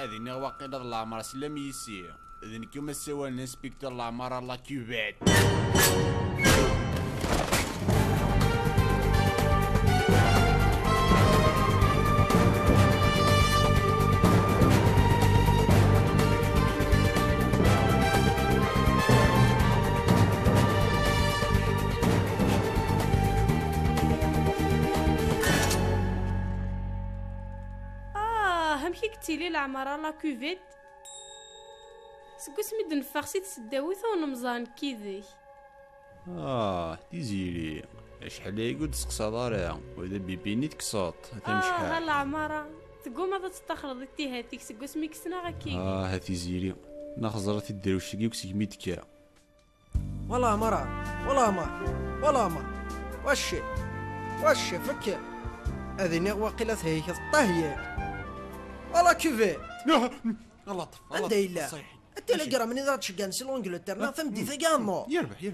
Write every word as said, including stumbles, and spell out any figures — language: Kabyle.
Ad iniɣ waqila d leɛmer slam yis-i. D nekk i ssawalen inspecteur leɛmer à la cuvette. Ah, amek i yettili leɛmer à la cuvette? Seg wasmi d-neffeɣ si tesdawit ur nemẓer nekk yid-k. Ah, Tiziri, acḥal ayagi ur d-testeqsaḍ ara, ula d abibi-nni tekkseḍ-t, a tamecḥaḥt. Ah, a leɛmara, teggumaḍ ad tettaxreḍ i ttihat-ik seg wasmi i k-ssneɣ akkagi. Ah, a Tiziri, neɣ teẓriḍ tidderwect-agi akk segmi d-tekka. Wala mara, wala ma, wala ma. Wacci, wacci, fekker. Ad iniɣ waqila theykeḍ ṭṭah yak. Wala cuvette. Allah ṭef, Allah anda ṭef, yella? Ṣṣiḥ. Telegram-nni d aɣ-d-ceggɛen si l'Angleterre, neɣ tameddit-agi a mort. Yerbeḥ, yerbeḥ.